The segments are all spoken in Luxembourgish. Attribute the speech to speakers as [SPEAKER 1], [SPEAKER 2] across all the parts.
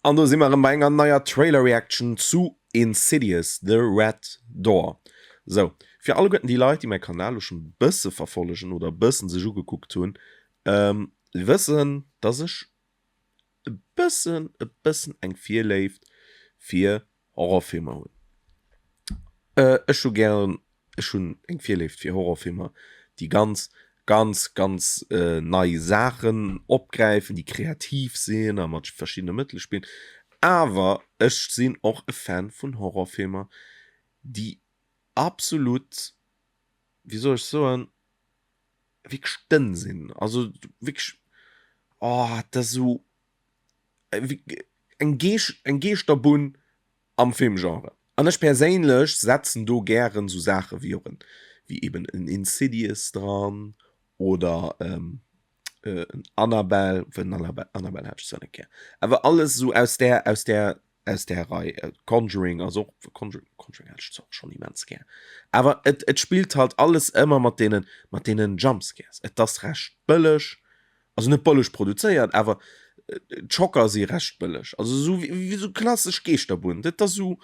[SPEAKER 1] An do si mer erëm bei enger neier Trailer Reaction zu Insidious, The Red Door. Sou, fir alleguerten déi Leit, déi mäi Kanal elo schonn e bësse verfollegen oder e bëssen sech ugekuckt hunn, wëssen, dass ech e bëssen, e bëssen eng Virléift fir Horrorfilmer hunn. Ech hu gären, ech hunn eng Virléift fir Horrorfilmer, déi ganz, ganz, ganz nei Saachen opgräifen, déi kreativ sinn a mat verschiddene Mëttele spillen. Awer ech sinn och e Fan vun Horrorfilmer, déi absolut, wéi soll ech soen, wierklech dënn sinn. Also wierklech, oh, dat ass esou eng Geesch, eng Geeschterbunn am Filmgenre. An ech perséinlech setzen do gären sou Saache wéi och en, wéi eben en Insidious dran oder en Annabelle, obwuel en Annabelle, Annabelle hat ech zwar net gär, awer alles sou aus där, aus där, aus där Rei. Conjuring ass och, Conjuring, Conjuring hat ech zwar och schonn immens gär, awer et, et spillt halt alles ëmmer mat deenen, mat deenen Jumpscares. Et ass recht bëlleg, Also net bëlleg produzéiert, awer d'Schocker si recht bëlleg. Also esou wéi esou klassesch Geeschterbunn. Dat ass esou,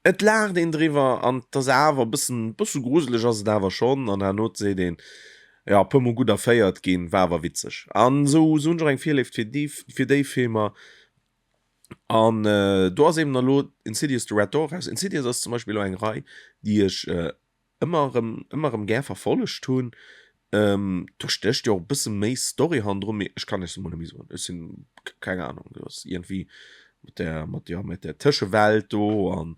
[SPEAKER 1] et laacht een driwwer an et ass awer e bëssen, bësse gruseleg ass et awer schonn. An herno seet een, jo, e puer mol gutt erféiert ginn, war awer witzeg. An esou hunn ech och eng Virléift fir déi, fir déi Filmer. An do ass eben elo Insidious, The Red Door eraus. Insidious ass zum Beispill elo eng Rei, déi ech ëmmer erëm, ëmmer erëm gär verfollegt hunn. Do stécht jo och e bësse méi Story hannendrun, mee ech kann iech se mol net méi soen. Ech sinn, keng Ahnung, do ass iergendwéi mat där, mat, jo, mat där Tëschewelt do an,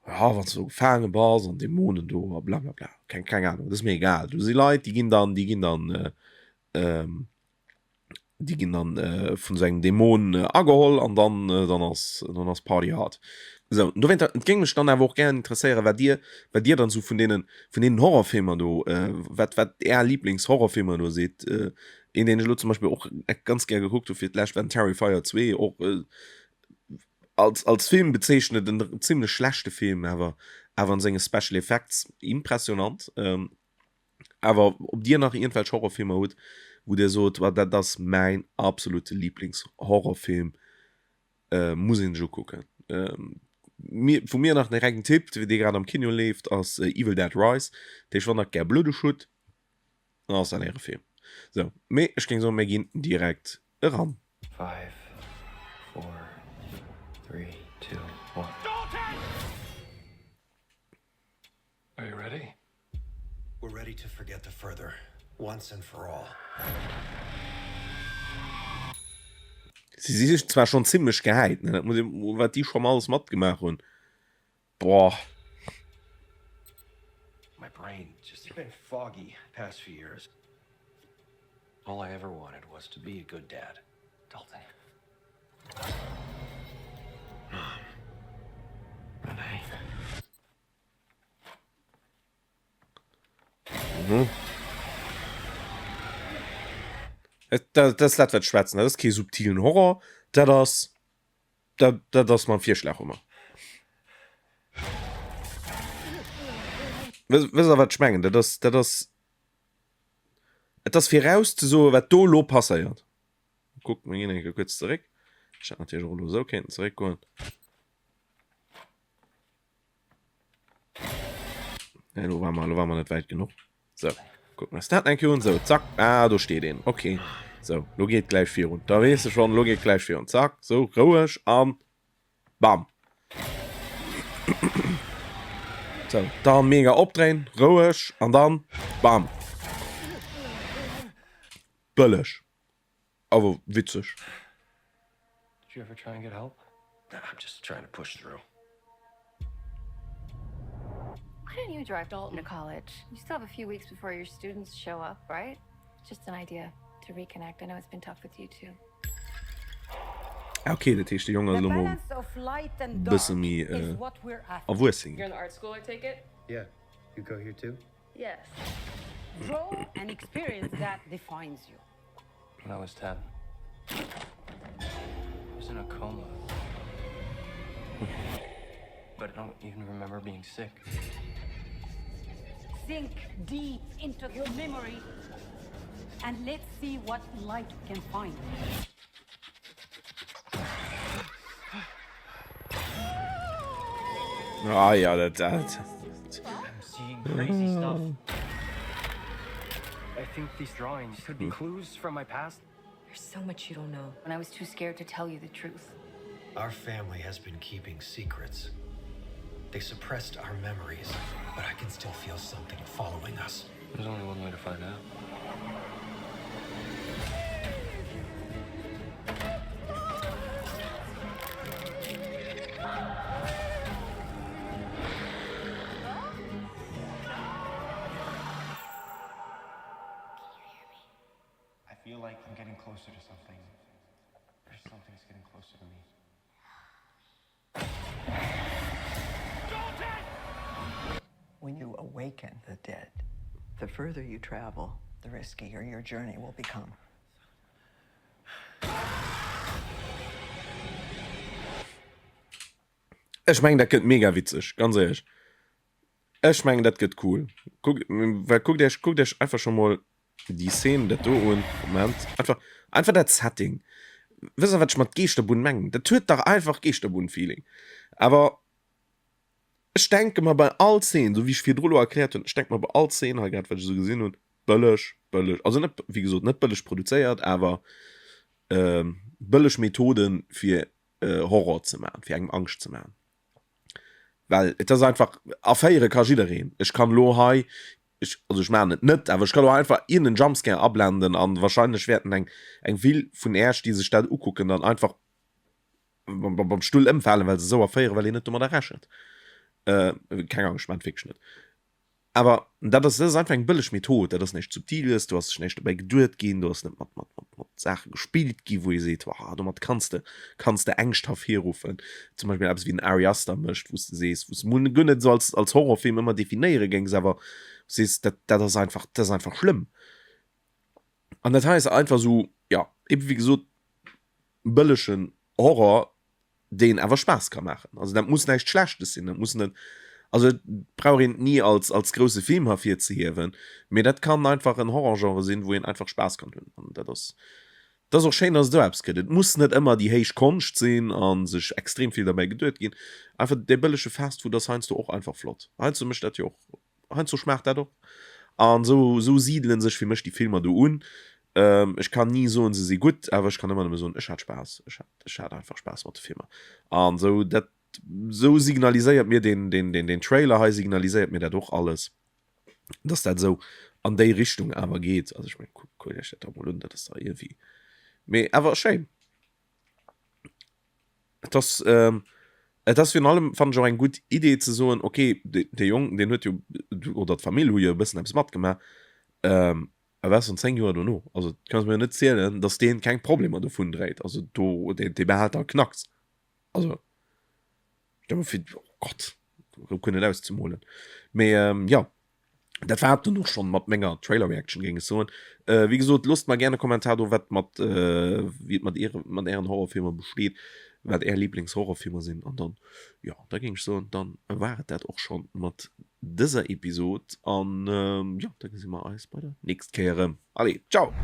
[SPEAKER 1] jo, wann s de do gefaange bass an Dämonen do a blablabla. Keng, keng Ahnung, dat ass mir egal. Do si Leit, déi ginn dann, déi ginn dann, Déi ginn dann vun esou engem Dämon ageholl an dann dann ass dann ass Party hard. Sou, dowéint et géing mech dann awer och gären interesséieren, wat dir wat dir dann esou vun deenen vun deenen Horrorfilmer do wat wat är Lieblingshorrorfilmer do sidd. Een deen ech elo zum Beispill och ganz gär gekuckt hu fir d'lescht war den Terrifier 2, och als als Film bezeechnet en zimlech schlechte Film, awer awer an senge Special Effects impressionant. Awer ob dir nach iergendwelch Horrorfilmer hutt, wou dir sot, wa dat ass mäin absolute Lieblingshorrorfilm, muss een sech ukucken. Mir, vu mir nach direkt en Tipp, dee grad am Kino leeft, ass Evil Dead Rise. Dat heescht, wann der et gär bluddeg hutt, dann ass dat äre Film. Sou, mee ech géing soen, mir ginn direkt eran.
[SPEAKER 2] 5, 4, 3, 2, 1. Are you ready? We're ready to forget the further, once and for all.
[SPEAKER 1] Si si sech zwar schonn zimlech gehäit, ne, dat muss een, wat déi scho mol alles matgemaach hunn, boah.
[SPEAKER 2] My brain just been foggy past few years. All I ever wanted was to be a good dad. Dalton. Mom. Renee.
[SPEAKER 1] Mhm. Dat ass dat wat ech schwätzen, dat ass kee subtilen Horror, dat ass dat dat ass mam Virschlaghammer. Wësst der wat ech mengen? Dat ass dat ass et ass virauszesoen, wat do elo passéiert. Kuckt, mir ginn eng Kéier kuerz zeréck. Ech hätt natierlech och elo esou kéinten zeréckgoen. Ja, lo war mer, lo war mer net wäit genuch. So, gucken wir dat eng Kéier un. So, zack. Ah, do steet een. Okay. So, lo geet gläich virun. Da weess de schon, lo geet gläich virun. Zack, so, roueg an bam. So, dann mega opdréinen, roueg an dann bam. Bëlleg. Awer witzeg.
[SPEAKER 2] Did you ever try and get help? I'm just trying to push through.
[SPEAKER 3] Why don't you drive Dalton to college? You still have a few weeks before your students show up, right? Just an idea to reconnect. I know it's been tough with you too.
[SPEAKER 1] Ah, okay, dat heescht de Jong ass elo mol bësse méi erwuessen
[SPEAKER 4] ginn. You're in the art school, I take it?
[SPEAKER 2] Yeah. You go here too?
[SPEAKER 4] Yes.
[SPEAKER 5] Grow and experience that defines you.
[SPEAKER 2] When I was 10, I was in a coma. But I don't even remember being sick.
[SPEAKER 5] Sink deep into your memory and let's see what light we can find.
[SPEAKER 1] Ah ja, dat dat.
[SPEAKER 2] I'm seeing crazy stuff. I think these drawings could be clues from my past.
[SPEAKER 3] There's so much you don't know. And I was too scared to tell you the truth.
[SPEAKER 2] Our family has been keeping secrets. They suppressed our memories, but I can still feel something following us. There's only one way to find out.
[SPEAKER 4] I feel like I'm getting closer to something. Or something's getting closer to me.
[SPEAKER 6] When you awaken the dead, the further you travel, the riskier your journey will become.
[SPEAKER 1] Ech mengen dat gëtt mega witzeg, ganz éierlech. Ech mengen dat gëtt cool. Kuckt, well kuckt iech, kuckt iech einfach scho mol déi Szene dat do un. Moment, einfach, einfach dat Setting. Wësst der wat ech mat Geeschterbunn mengen? Dat huet dach einfach Geeschterbunn-Feeling. Awer ech denke mer bei all Szene, esou wéi ech virdru lo erkläert hunn, ech denke mer bei all Szene hei grad wat ech esou gesinn hunn, bëlleg, bëlleg, also net, wéi gesot, net bëlleg produzéiert, awer bëlleg Methoden fir Horror ze maachen, fir engem Angscht ze maachen. Well et ass einfach, erféiere ka jiddereen. Ech kann elo hei, ech, also ech maachen et net, awer ech ka elo einfach iergendeen Jumpscare ablenden an wahrscheinlech wäerten eng, eng vill vun Äerch, déi sech dat ukucken, dann einfach beim Stull ëmfalen, well se esou erféieren, well een net domadder rechent. Keng Angscht, ech maachen et wierklech net. Awer dat ass, dat ass einfach eng bëlleg Method, dat ass näischt Subtiles, do ass sech näischt dobäi geduet ginn, do ass net mat, mat, mat, mat Saache gespillt gi wou ee seet, Wah, domat kanns de, kanns de Ängscht hervirruffen. Zum Beispill eppes wéi den Ari Aster mécht, wou s de sees, wou s de mol guer net esou als, als Horrorfilm ëmmer definéiere géings, awer wou s sees, dat, dat ass einfach, dat ass einfach schlëmm. An dat hei ass einfach esou, jo, ebe wéi gesot, bëllegen Horror, deen awer Spaass ka maachen. Also dat muss näischt Schlechtes sinn, dat muss net, also et brauch een et ni als, als grousse Film hervirzehiewen, mee dat kann einfach en Horrorgenre sinn, wou een einfach Spaass kann hunn. An dat ass, dat ass och schéin, dass et esou eppes gëtt. Et muss net ëmmer déi héich Konscht sinn a sech extrem vill derbäi geduet ginn. Einfach dee bëllege Fastfood ass heiansdo och einfach flott. Heiansdo mécht dat jo och Heiansdo schmaacht dat och. An esou, esou sidelen sech fir mech déi Filmer do un. Ech kann ni soen, se si gutt, awer ech kann ëmmer nëmme soen, ech hat Spaass. Ech hat, ech hat einfach Spaass mat de Filmer. An esou dat, esou signaliséiert mir deen, deen, deen, deen Trailer hei signaliséiert mir dat och alles, dass dat esou an déi Richtung awer geet. Also ech mengen, kuckt, kuckt iech dat da mol un, dat ass da iergendwéi, mee awer schéin. Et ass, et ass virun allem, fannen ech, och eng gutt Idee ze soen, ok, dee Jong, deen huet jo, oder d'Famill hu jo e bëssen eppes matgemaach, a wat ass dann 10 Joer dono? Also du kanns mir jo net zielen, datt deen keng Problemer dovun dréit. Also do, dee behält da Knacks. Also stell mer vir, oh Gott, guer net auszemolen. Mee jo. Dat war et dann och schonn mat menger Trailer Reaction géing ech soen. Wéi gesot, loosst mer gär e Kommentar do wat mat wéi et mat iere mat ären Horrorfilmer besteet, wat är Lieblingshorrorfilmer sinn an dann jo da géing ech soen, dann war et dat och schonn mat dëser Episod an jo da gesi mer eis bei der nächst Kéier erëm. Allez, ciao!